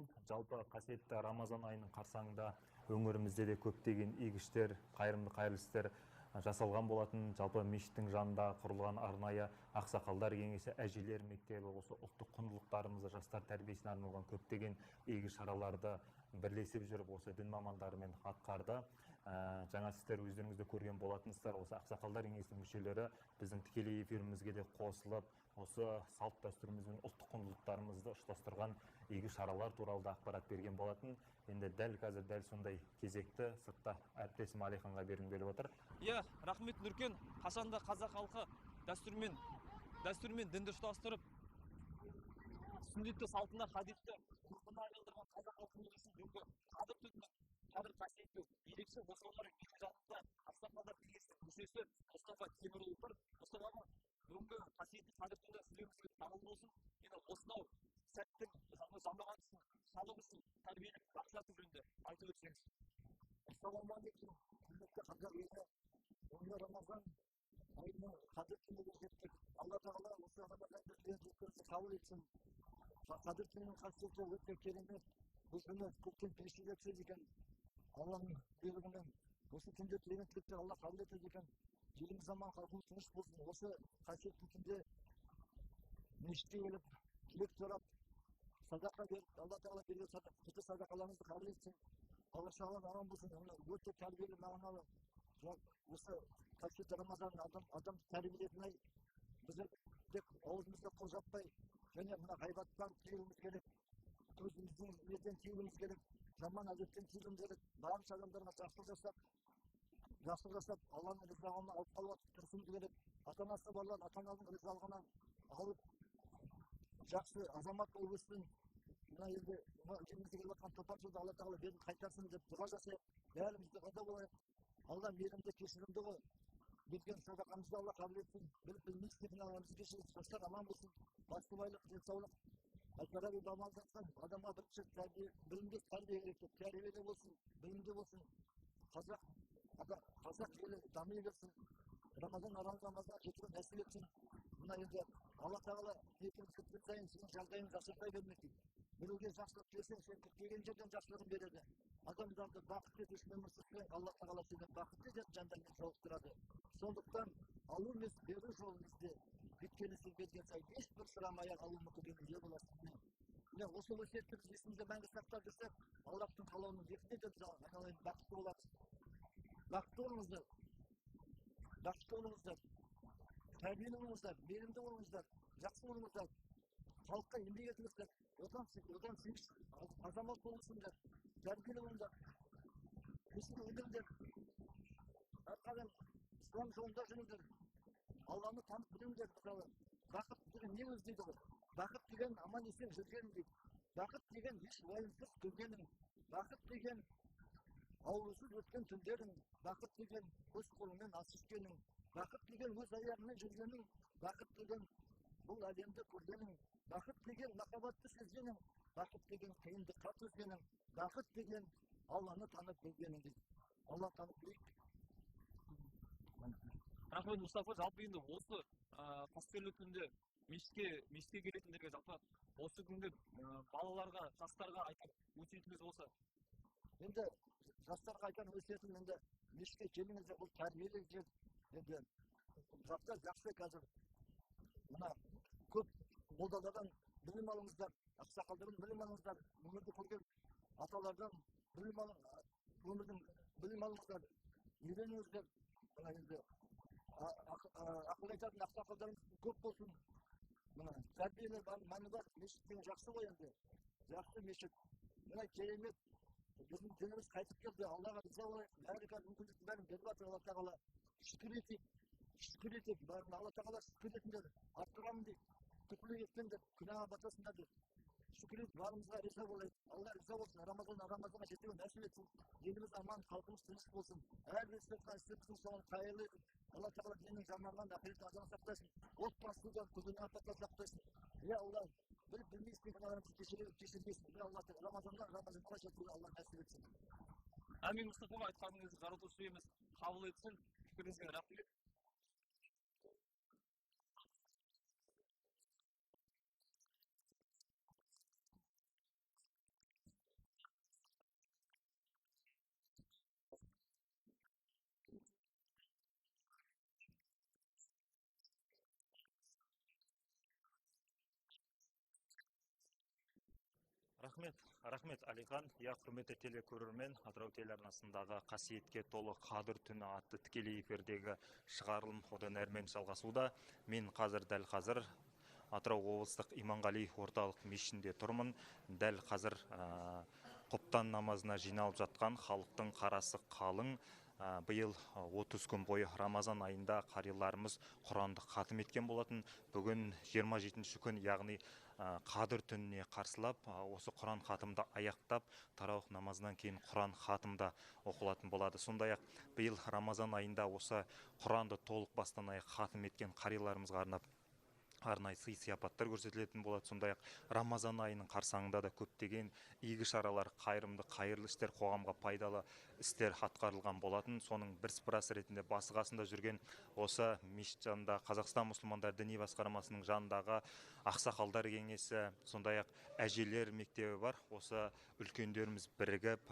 Нұркен, жалпы қасиетті Рамазан айының қарсаңында өңірімізде де көптеген игі істер, қайырымды қайырлы істер жасалған болатын. Жалпы мешіттің жанында құрылған арнайы ақсақалдар кеңесі, әжелер мектебі, осы ұлттық құндылықтарымызды жастар тәрбиесіне арналған көптеген игі шараларды бірлесіп жүріп осы дін мамандарымен атқарды. Жаңа сіздер өздеріңіз де көрген болатынсыздар, осы ақсақалдар кеңесінің мүшелері біздің тікелей эфирімізге де қосылып, осы салт дәстүріміз бен ұлттық құндылықтарымызды ұштастырған игі шаралар туралы да ақпарат берген болатын. Енді дәл қазір дәл сондай кезекті сыртта әріптесім Әлиханға бергім келіп отыр. Иә, рахмет Нұркен. Қашанда қазақ халқы дәстүрмен дінді ұштастырып, сүннетті салтына хадисті ғұрпына айналдырған қазақ халқының үшін бүгінгі қадір түнінің қадір қасиеті ерекше. Осылардың менің жанымда ақсақалдар кеңесінің мүшесі Мұстафа Темірұлы тұр. Мұстафа аға, бүгінгі қасиетті қадір түні сіздерімізге қабыл болсын. Енді осынау сәттің жамағат үшін, халық үшін тәрбиелік мақсаты жөнінде айтып өтсеңіз. Ассалаумағалейкум, құрметті қазақ елі. Бүгінгі Рамазан айының қадір түніне жеттік. Алла тағала осы Рамазанды тілектерімізді қабыл етсін. Қадір түнінің қасиеті өте керемет. Бұл күні көктен періштелер түседі екен. Алланың бұйрығымен осы түнде тілеген тілектер Алла қабыл етеді екен. Еліміз аман, халқымыз тыныш болсын. Осы қасиетті түнде мешітке келіп, тілек сұрап, садақа беріп, Алла тағала берген құтты садақаларымызды қабыл етсін. Алла шағалар аман болсын. Мына өте тәрбиелі, мағыналы осы қасиетті Рамазан адамды тәрбиелейтін ай. Біздер тек аузымызды қол жаппай, және мына ғайбаттан тыйылуымыз керек, көзіміздің неден тыйылуымыз керек, жаман әдеттен тыйылуымыз керек. Барынша адамдарға жақсылық жасап, жақсылық жасап, Алланың ризалығына алып қалуға тырысуымыз керек. Ата-анасы барлар ата-ананың ризалығына алып, жақсы азамат болып өссін. Мына елде, мына елімізге келіп жатқан топан суды Алла тағала берін қайтарсын деп дұға жасайық. Бәріміз дұғада болайық. Алла мейірімді, кешірімді ғой. Берген садақамызды Алла қабыл етсін. Біліп білмей істеген күнәларымызды кешірсін. Жастар аман болсын. Басты байлық денсаулық. Әл-Фараби бабамыз айтқан, адамға бірінші тәрбие, білімді тәрбие керек деп. Тәрбиелі болсын, білімді болсын. Қазақ елі дами берсін. Рамазан Рамазанға жетуге нәсіп етсін. Мына енді Алла тағала ниетіңіз біткен сайын сенің жағдайың жақсарта бермек дейді. Біреуге жақсылық тілесең, сен күтпеген жерден жақсылығын береді. Адамдарды бақытты ету үшін өмір сүрсең, Алла тағала сені бақытты ететін жандармен жолықтырады. Сондықтан алу емес, беру жолын ізде. Өйткені сен берген сайын ешбір сұрамай-ақ алу мүмкіндігіне ие боласың. Міне осы өсиетті біз есімізде мәңгі сақтап жүрсек, Аллахтың қалауының еркінде де біз айналайын бақытты боламыз. Бақытты болыңыздар. Бақытты болыңыздар. Тәрбиелі болыңыздар, мейірімді болыңыздар, жақсы болыңыздар. Халыққа еңбек етіңіздер. Отан сүйгіш азамат болыңыздар. Тәрбиелі болыңыздар. Өсіп өніңдер. Әрқашан ислам жолында жүріңдер. Алланы танып біліңдер. Мысалы, бақыт деген не өзі дейді ғой? Бақыт деген аман есен жүргенің дейді. Бақыт деген еш уайымсыз күлгенің. Бақыт деген аурусыз өткен түндерің. Бақыт деген өз қолыңмен ас ішкенің. Бақыт деген өз аяғыңмен жүргенің. Бақыт деген бұл әлемді көргенің. Бақыт деген махаббатты сезгенің. Бақыт деген қиындыққа төзгенің. Бақыт деген Алланы танып білгенің дейді. Алланы танып білейік. Рахмет, Мұстафа. Жалпы енді осы қастерлі күнде мешітке келетіндерге, жалпы осы күнде балаларға, жастарға айтар өсиетіңіз болса? Енді жастарға айтар өсиетім, енді мешітке келіңіздер, бұл тәрбиелі жер. Енді жастар жақсы қазір. Мына көп молдалардан білім алыңыздар, ақсақалдардан білім алыңыздар, өмірді көрген аталардан білім өмірдің білім алыңыздар, үйреніңіздер. Мына енді ақыл айтатын ақсақалдарымыз көп болсын. Мына тәрбиелі мәні бар, мешіт деген жақсы ғой енді. Жақсы мешіт. Мына керемет біздің дініміз қайтып келді. Аллаға риза болайық. Бәрі қазір мүмкіндіктің бәрін беріп жатыр Алла тағала. Шүкір етейік. Шүкір етейік. Бәрін Алла тағала шүкір етіңдер. Арттырамын дейді. Күпірлік етпеңдер, күнәға батасыңдар деп. Шүкір етіп, барымызға риза болайық. Алла риза болсын. Рамазан Рамазанға жетуге нәсіп етсін. Еліміз аман, халқымыз тыныш болсын. Әрбір істеп жатқан ісіміздің соңын қайырлы етіп, Алла тағала діннің жаманынан, ақырет азабынан сақтасын. Отбасыдан, күнә апаттан сақтасын. Я Алла, біліп білмей істеген күнәларымызды кешіргейсің. Я Алла, Рамазаннан Рамазанға жетуге Алла нәсіп етсін. Әмин, Мұстафа аға, айтқаныңызды жаратушы иеміз қабыл етсін. Пікіріңізге рахмет. Рахмет, рахмет, Алихан. Я, құрметті телекөрермен, Атырау телеарнасындағы қасиетке толы Қадір түні атты тікелей эфирдегі шығарылым одан әрмен жалғасуда. Мен қазір, дәл қазір Атырау облыстық Иманғали орталық мешітінде тұрмын. Дәл қазір құптан намазына жиналып жатқан халықтың қарасы қалың. Биыл 30 күн бойы Рамазан айында қариларымыз Құранды хатым еткен болатын. Бүгін 27 күн, яғни Қадір түніне қарсылап, осы Құран хатымды аяқтап, тарауих намазынан кейін Құран хатымда оқылатын болады. Сондай-ақ биыл Рамазан айында осы Құранды толық бастан аяқ хатым еткен қариларымызға арнап арнайы сый сияпаттар көрсетілетін болады. Сондай-ақ Рамазан айының қарсаңында да көптеген игі шаралар, қайырымды қайырлы істер, қоғамға пайдалы істер атқарылған болатын. Соның бір сыпырасы ретінде басы қасында жүрген осы мешіт жанында Қазақстан мұсылмандар діни басқармасының жанындағы ақсақалдар кеңесі, сондай-ақ әжелер мектебі бар. Осы үлкендеріміз бірігіп,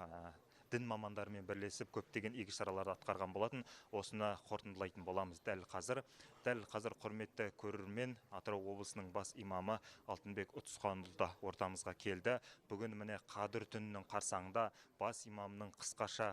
дін мамандарымен бірлесіп көптеген игі шараларды атқарған болатын. Осыны қорытындылайтын боламыз дәл қазір. Дәл қазір, құрметті көрермен, Атырау облысының бас имамы Алтынбек Ұтысқанұлы да ортамызға келді. Бүгін міне Қадір түнінің қарсаңында бас имамның қысқаша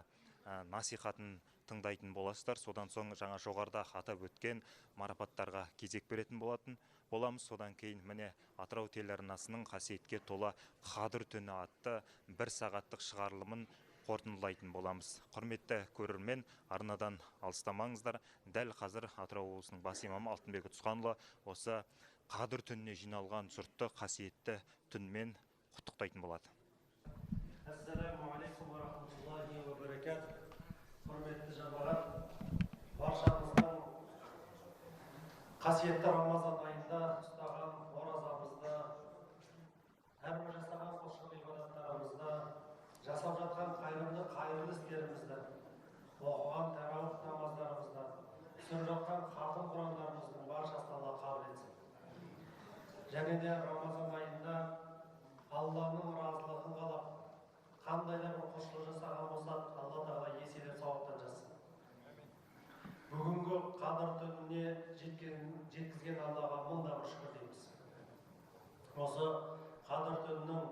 насихатын тыңдайтын боласыздар. Содан соң жаңа жоғарыда атап өткен марапаттарға кезек беретін болатын боламыз. Содан кейін міне Атырау телеарнасының қасиетке тола Қадір түні атты бір сағаттық шығарылымын қорытындылайтын боламыз. Құрметті көрермен, арнадан алыстамаңыздар. Дәл қазір Атырау облысының бас имамы Алтынбек Ұтысқанұлы осы Қадір түніне жиналған жұртты қасиетті түнмен құттықтайтын болады. Ассаламу алейкум ва рахматуллахи ва баракатух. Құрметті жамағат, баршамыздың қасиетті Рамазан айында ұстаған оразамызда, әрбір жасаған құлшылық ғибадаттарымызда, жасап жатқан қайырымды қайырлы істерімізді, оқыған тарауих намаздарымызда, түсіріп жатқан хатым құрандарымыздың баршасын Алла қабыл етсін. Және де Рамазан айында Алланың разылығын қалап, қандай да бір құлшылық жасаған болсақ, Алла тағала еселеп сауаптан жазсын. Бүгінгі Қадір түніне жеткізген Аллаға мың да бір шүкір дейміз. Осы Қадір түнінің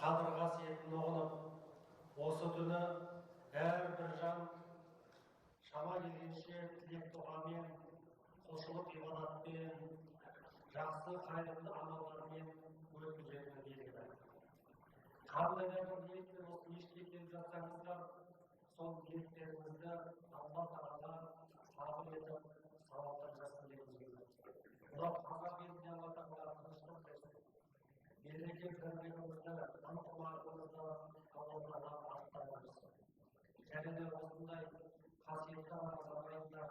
қадір қасиетін ұғынып, осы түні әрбір жан шама келгенше тілек дұғамен, құлшылық ғибадатпен, жақсы қайырымды амалдармен өткізетіні белгілі. Қандай да бір ниетпен осы мешітке келіп жатсаңыздар, сол ниеттеріңізді Алла тағала қабыл етіп, сауаптан жазсын дегіміз келеді. Мынау қазақ еліне Алла тағала тыныштық берсін. Береке бірлігімізді, ынтымағымызды Алла тағала арттыра берсін. Және де осындай қасиетті Рамазан айында,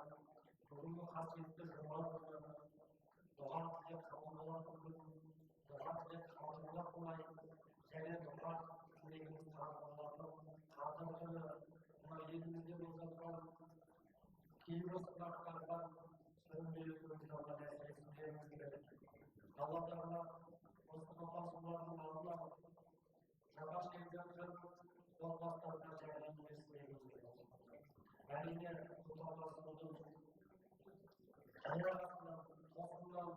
бүгінгі қасиетті жұма күні, дұға тілек қабыл болатын күн, дұға тілек қабыл болатын ай, және дұға тілегіміз қабыл болатын Қадір түні, мына елімізде болып жатқан кейбір сынақтардан сүрінбей өтуімізді Алла нәсіп етсін дегіміз келеді. Алла тағала осы топан сулардың алдын алып, жапа шегіп жатқан отбасыларға жәрдем берсін дегіміз келеді. Әрине, бұл топан судың аяқ астынан, тосыннан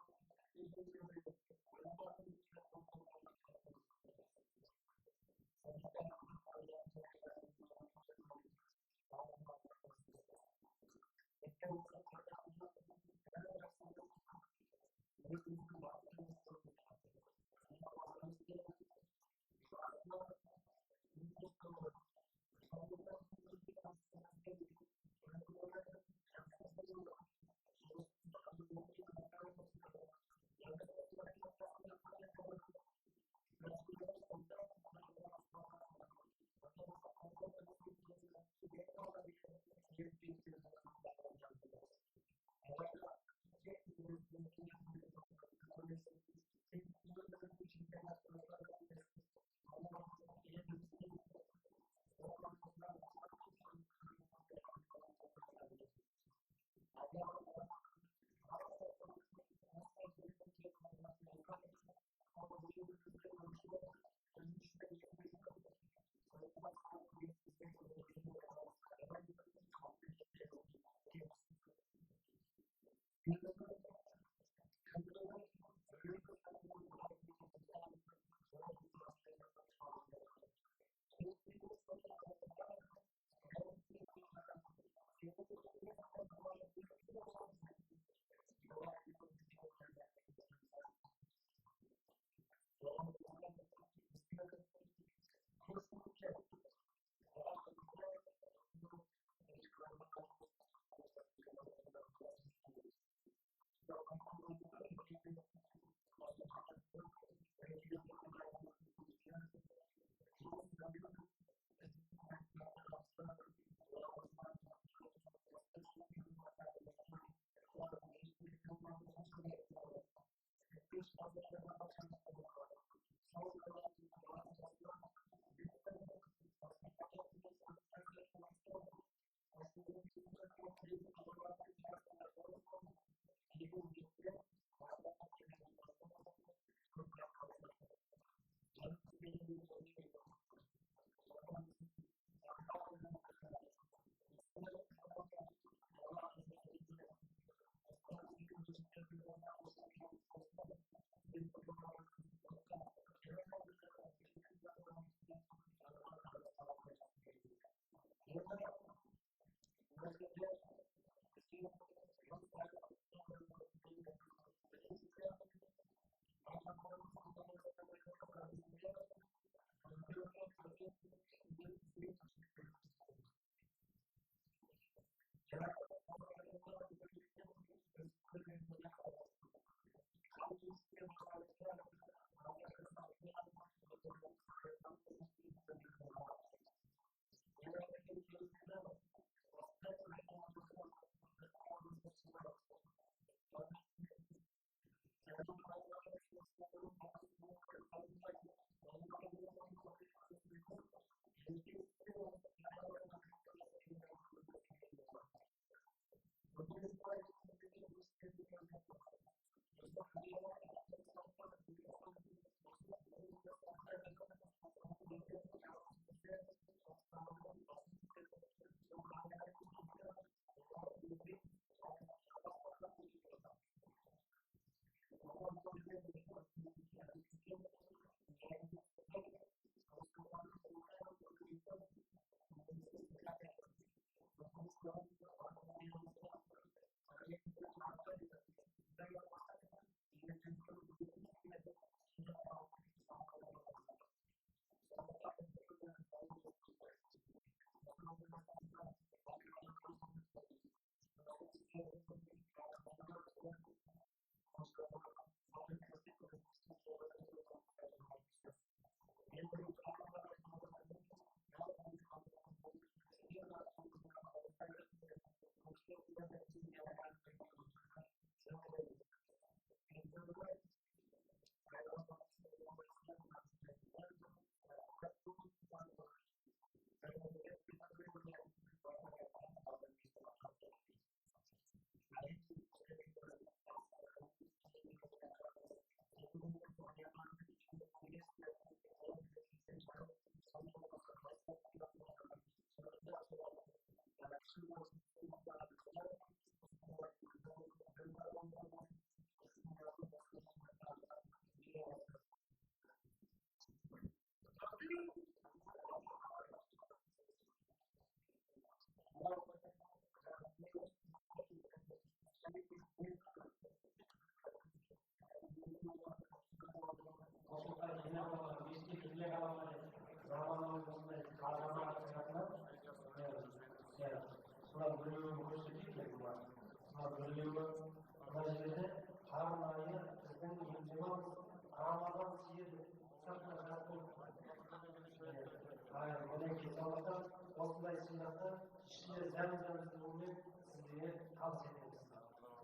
Осындай сыйлықты ішінде зәм-зәм суымен сіздерге табыс етеміз.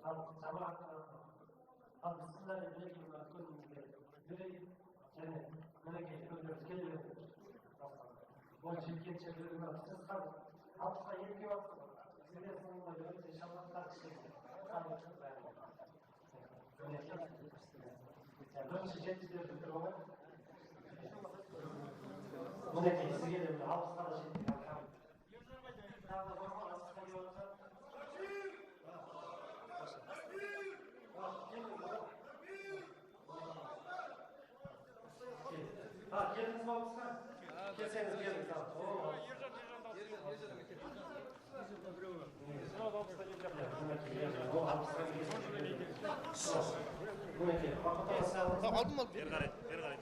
Ал жамағат ал бісміллә мінекей мына үлкенімізге берейік және мінекей үлкендеріміз келе беріңдер. Ол жеткенше біреу мына сіз қазір 60-қа енді келіп жатсыз ғой. Сізге соңында береміз иншалла бірінші 70-лерді бітіріп алайық. Мінекей сізге де 60-қа да жеттік. Тағы да бар ма 60-қа келіп жатқан? Келдіңіз ба 60-қа? Келсеңіз келіңіз. Бері қарай, бері қарай.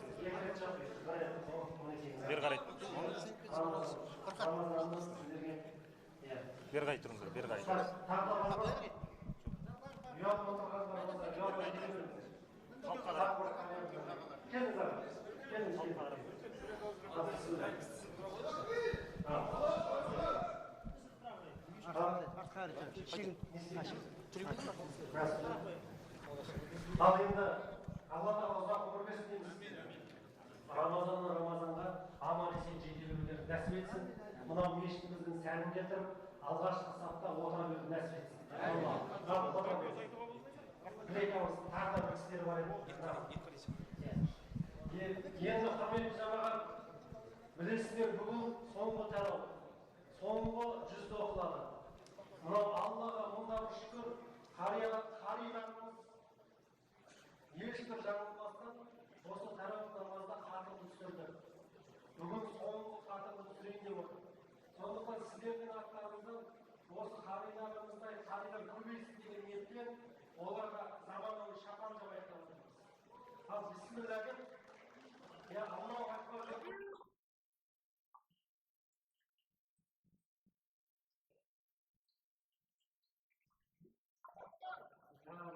Бері қарай. Бері қарай тұрыңыздар, бері қарай. Халыққа қарай. Ал енді Алла тағала ұзақ ғұмыр берсін дейміз. Рамазаннан Рамазанға аман есен жете берулерін нәсіп етсін. Мынау мешітіміздің сәнін келтіріп, алғашқы сапта отыра беруді нәсіп етсін. Бір екі ауыз тағы да бір кісілер бар еді. Енді құрметті жамағат, білесіздер, бүгін соңғы тарау, соңғы жүзді оқылады. Мынау Аллаға мың да бір шүкір, қарияларымыз ешбір жаңылмастан осы тарауих намазда хатымды түсірді. Бүгін соңғы хатымды түсірейін деп отыр. Сондықтан сіздердің аттарыңыздан осы қарияларымыздай қариялар көбейсін деген ниетпен оларға заманауи шапан жабайық деп отырмыз. Ал бисмилла деп, я Аллаху акбар деп.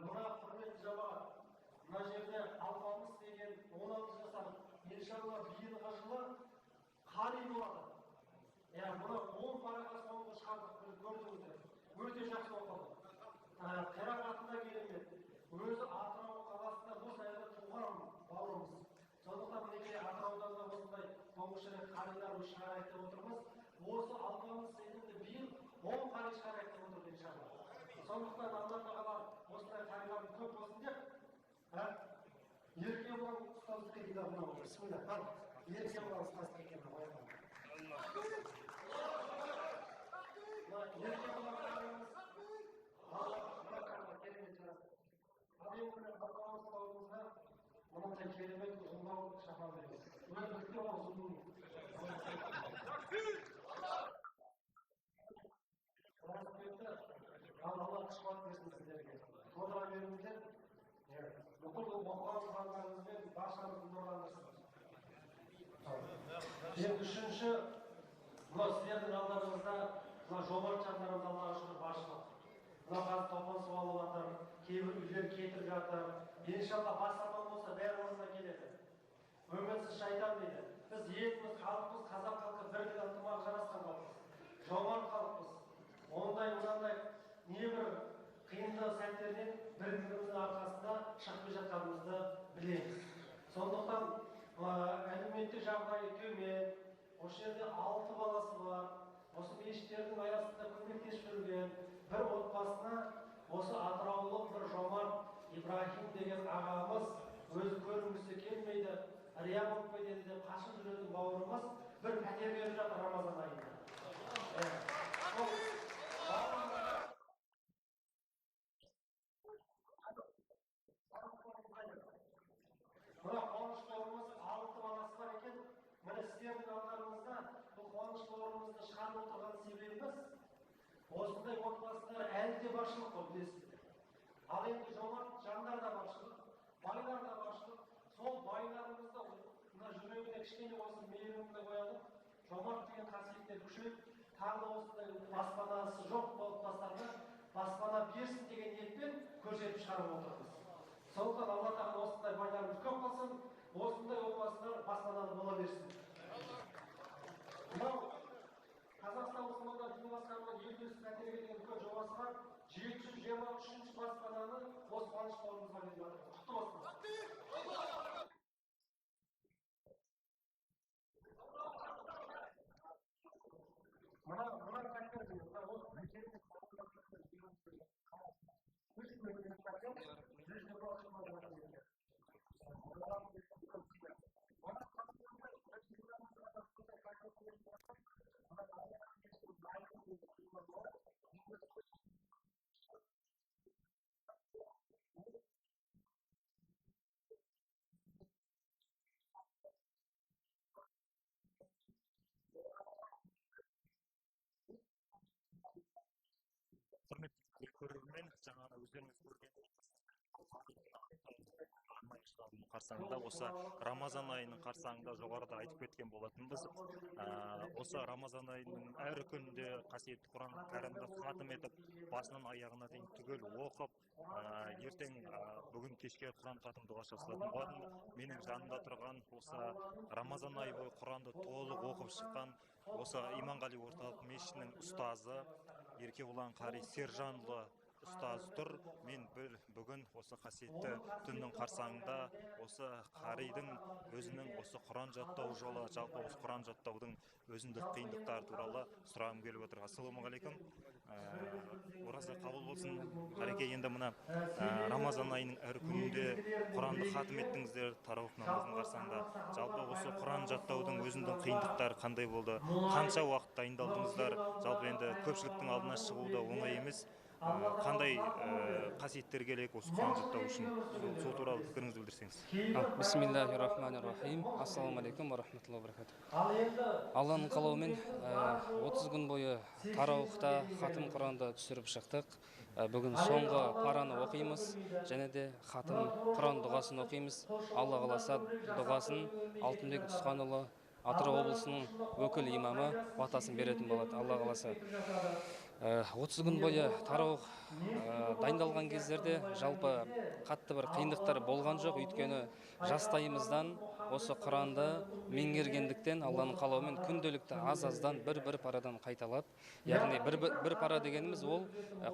Мына құрметті жамағат, мына жерде Алпамыс деген 16 жасар, иншалла биылғы жылы қари болады. Мына 10 параға соңғы шығардық, көрдіңіздер. Өте жақсы оқыды. Қирағаты да керемет. Өзі Атырау қаласында Босаяда туған бауырымыз. Сондықтан мінекей Атыраудан да осындай тұңғыш рет қарилар шығарайық деп отырмыз. Осы Алпамыс секілді биыл 10 қари шығарайық деп отырмыз иншалла. Сондықтан Алла тағала осындай қарилардың көп болсын деп, Еркебұлан ұстаздық екен да мынау. Бисмилла. Ал, Еркебұлан ұстаздық екен мынау. Еркебұлан қариымыз Алла керемет жаратты. Ал енді міне Алпамыс бауырымызға мынандай керемет ұзындау шапан береміз. Өзі үлкен ұзын. Ал Алла күш қуат берсін сіздерге. Отыра беріңіздер. Бүкіл оқыған құрандарыңызбен баршамызды нұрландырсын. Енді үшінші, мынау сіздердің алдарыңызда мына жомарт жандарымыз Аллаға шүкір баршылық. Мынау қазір топан су алып жатыр, кейбір үйлер кетіп жатыр. Иншалла бас аман болса бәрі орнына келеді. Үмітсіз шайтан дейді. Біз еліміз, халқымыз, қазақ халқы бірлік ынтымағы жарасқан халықпыз. Жомарт халықпыз. Ондай мынандай небір қиынды сәттерден бірлігіміздің арқасында шығып жатқанымызды білеміз. Сондықтан әлеуметтік жағдайы төмен, осы жерде 6 баласы бар, осы мешіттердің аясында көмектесіп жүрген бір отбасына осы атыраулық бір жомарт Ибрахим деген ағамыз өзі көрінгісі келмейді, рия болып кетеді деп қашып жүретін бауырымыз бір пәтер беріп жатыр Рамазан айында. Мына Қуаныш бауырымыз 6 баласы бар екен. Міне сіздердің алдарыңызда бұл Қуаныш бауырымызды шығарып отырған себебіміз осындай отбасылар әлі де баршылық қой, білесіздер. Ал енді жомарт жандар да баршылық, байлар да баршылық. Сол байларымызды мына жүрегіне кішкене болсын мейірімді қоялық, жомарт деген қасиеттер күшейіп, тағы да осындай баспанасы жоқ отбасыларға баспана берсін деген ниетпен көрсетіп шығарып отырмыз. Сондықтан Алла тағала осындай байларымыз көп болсын, осындай отбасылар баспаналы бола берсін. Мынау Қазақстан мұсылмандар діни басқарманың 50 пәтерге деген үлкен жобасы бар. 723-ші баспананы осы Қуаныш бауырымызға беріп жатыр. Құтты болсын. Мына пәтер мына осы үш бөлмелі пәтер 123 квадрат метр. Құрметті көрермен, жаңа өздеріңіз көрген қарсаңында, осы Рамазан айының қарсаңында жоғарыда айтып кеткен болатынбыз. Осы Рамазан айының әр күнінде қасиетті Құран кәрімді хатым етіп, басынан аяғына дейін түгел оқып, ертең Бүгін кешке Құран хатым дұға жасалатын болатын. Менің жанымда тұрған осы Рамазан айы бойы Құранды толық оқып шыққан осы Иманғали орталық мешітінің ұстазы Еркебұлан қари Сержанұлы ұстаз тұр. Мен бүгін осы қасиетті түннің қарсаңында осы қаридың өзінің осы Құран жаттау жолы, жалпы осы Құран жаттаудың өзіндік қиындықтары туралы сұрағым келіп отыр. Ассалаумағалейкум. Ораза қабыл болсын. Қареке, енді мына Рамазан айының әр күнінде Құранды хатым еттіңіздер, тарауих намазының қарсаңында. Жалпы осы Құран жаттаудың өзіндік қиындықтары қандай болды? Қанша уақыт дайындалдыңыздар? Жалпы енді көпшіліктің алдына шығу да оңай емес. Қандай қасиеттер керек осы Құран жаттау үшін? Сол туралы пікіріңізді білдірсеңіз. Бисмиллахи-рахмани-рахим. Ассалаумағалейкум ва рахматуллахи ва баракатух. Алланың қалауымен 30 күн бойы тараухта хатым Құранды түсіріп шықтық. Бүгін соңғы параны оқимыз, және де хатым Құран дұғасын оқимыз. Алла қаласа дұғасын Алтынбек Түсханұлы Атырау облысының өкіл имамы батасын беретін болады, Алла қаласа. 30 күн бойы тараух дайындалған кездерде жалпы қатты бір қиындықтар болған жоқ, өйткені жастайымыздан осы Құранды меңгергендіктен Алланың қалауымен күнделікті аз-аздан бір-бір парадан қайталап, яғни бір пара дегеніміз ол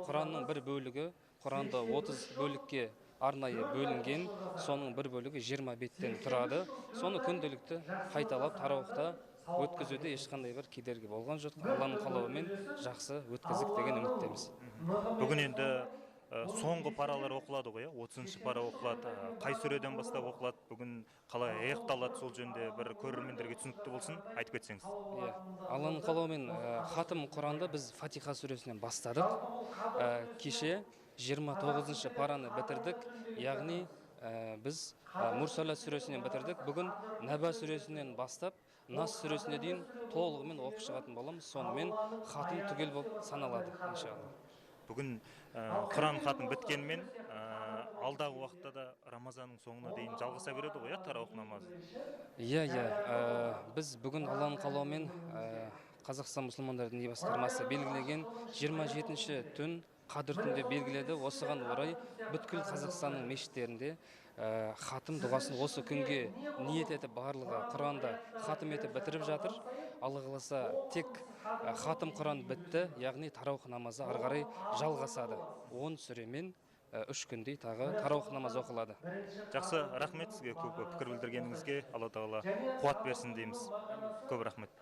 Құранның бір бөлігі, Құранды 30 бөлікке арнайы бөлінген, соның бір бөлігі 20 беттен тұрады. Соны күнделікті қайталап тараухта өткізуде ешқандай бір кедергі болған жоқ. Алланың қалауымен жақсы өткіздік деген үміттеміз. Бүгін енді соңғы паралар оқылады ғой, 30-шы пара оқылады. Қай сүреден бастап оқылады, бүгін қалай аяқталады, сол жөнінде бір көрермендерге түсінікті болсын, айтып кетсеңіз. Иә, Алланың қалауымен хатым Құранды біз Фатиха сүресінен бастадық. Кеше 29-шы параны бітірдік, яғни біз Мурсалат сүресінен бітірдік. Бүгін Нәба сүресінен бастап Нас сүресіне дейін толығымен оқып шығатын боламыз. Сонымен хатым түгел болып саналады, иншалла. Бүгін Құран хатым біткенмен алдағы уақытта да Рамазанның соңына дейін жалғаса береді ғой, тарауих намазы? Иә, біз бүгін Алланың қалауымен Қазақстан мұсылмандар діни басқармасы белгілеген 27-ші түн Қадір түнде белгіледі. Осыған орай бүткіл Қазақстанның мешіттерінде хатым дұғасын осы күнге ниет етіп барлығы Құранды хатым етіп бітіріп жатыр. Алла қаласа тек хатым Құран бітті, яғни тарауих намазы ары қарай жалғасады. 10 сүремен 3 күндей тағы тарауих намазы оқылады. Жақсы, рахмет сізге көп пікір білдіргеніңізге. Алла тағала қуат берсін дейміз. Көп рахмет.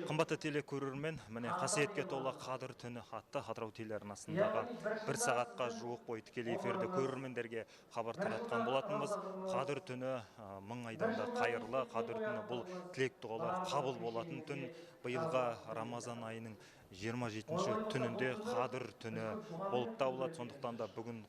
Қымбатты телекөрермен, міне қасиетке толы Қадір түні атты Атырау телеарнасындағы бір сағатқа жуық бойы тікелей эфирде көрермендерге хабар таратқан болатынбыз. Қадір түні мың айдан да қайырлы, Қадір түні бұл тілек дұғалар қабыл болатын түн. Биылғы Рамазан айының 27-ші түнінде Қадір түні болып табылады. Сондықтан да бүгін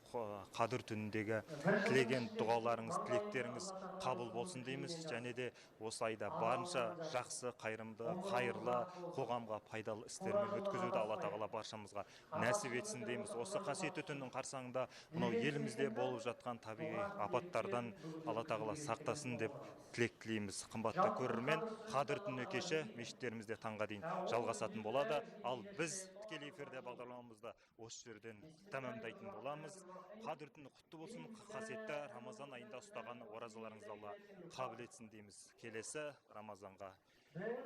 Қадір түніндегі тілеген дұғаларыңыз, тілектеріңіз қабыл болсын дейміз. Және де осы айда барынша жақсы, қайырымды, қайырлы, қоғамға пайдалы істермен өткізуді Алла тағала баршамызға нәсіп етсін дейміз. Осы қасиетті түннің қарсаңында мынау елімізде болып жатқан табиғи апаттардан Алла тағала сақтасын деп тілек тілейміз. Қымбатты көрермен, Қадір түні кеші мешіттерімізде таңға дейін жалғасатын болады. Ал біз тікелей эфирде бағдарламамызды осы жерден тәмамдайтын боламыз. Қадір түні құтты болсын, қасиетті Рамазан айында ұстаған оразаларыңызды Алла қабыл етсін дейміз. Келесі Рамазанға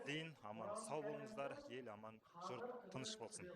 дейін аман сау болыңыздар, ел аман, жұрт тыныш болсын.